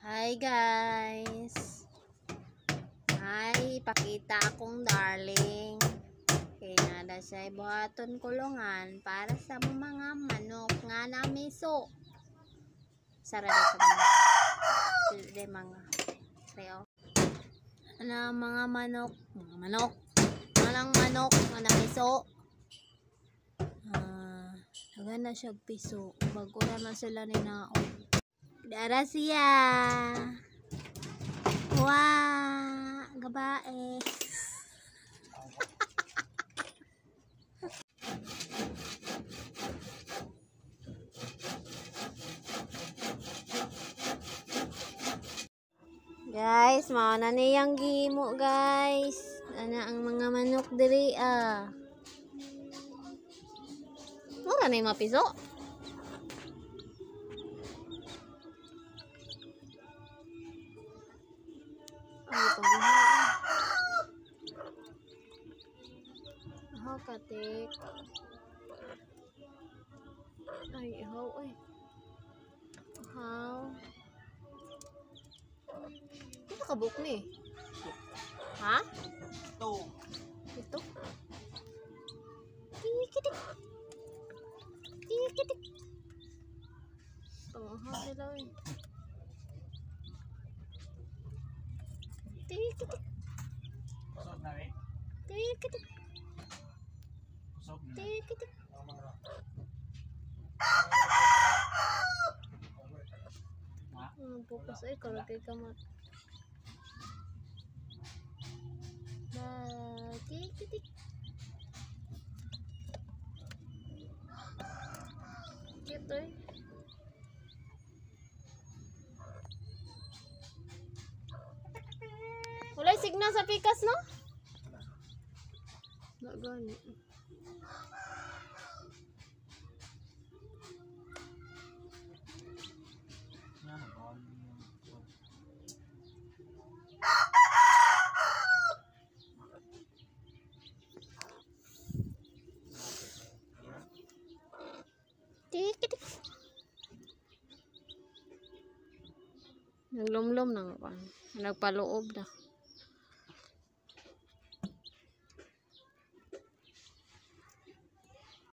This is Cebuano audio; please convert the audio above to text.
Hi guys. Hi, pakita akong darling. Kay nada siya buhaton kulungan para sa mga manok nga namiso. Sara sa mga de mga creo. Na mga manok, mga manok. Manang manok nga namiso. Ah, dagan na siya piso. Bago na sila ni naon. Dara siya. Wah, gabae. Guys, mao na niyang gihimo, guys. Ana ang mga manok diri ah. Mura na yung mapiso. Ay, ihaw katik. Ay, ihaw ay. Ihaw. Ito kabuk ni. Ha? Ito. Ito. Tikitik. Tikitik. Pangahaw sila eh. Tikitik. Kusog na rin. Tikitik. Kusog na. Tikitik. Ha? Bukas ay kalagay kamat. Na tikitik. Cute eh. Wala'y signal sa pikas, no? Wala gani. Tikitik. Naglumlum na nga pa. Nagpaloob na.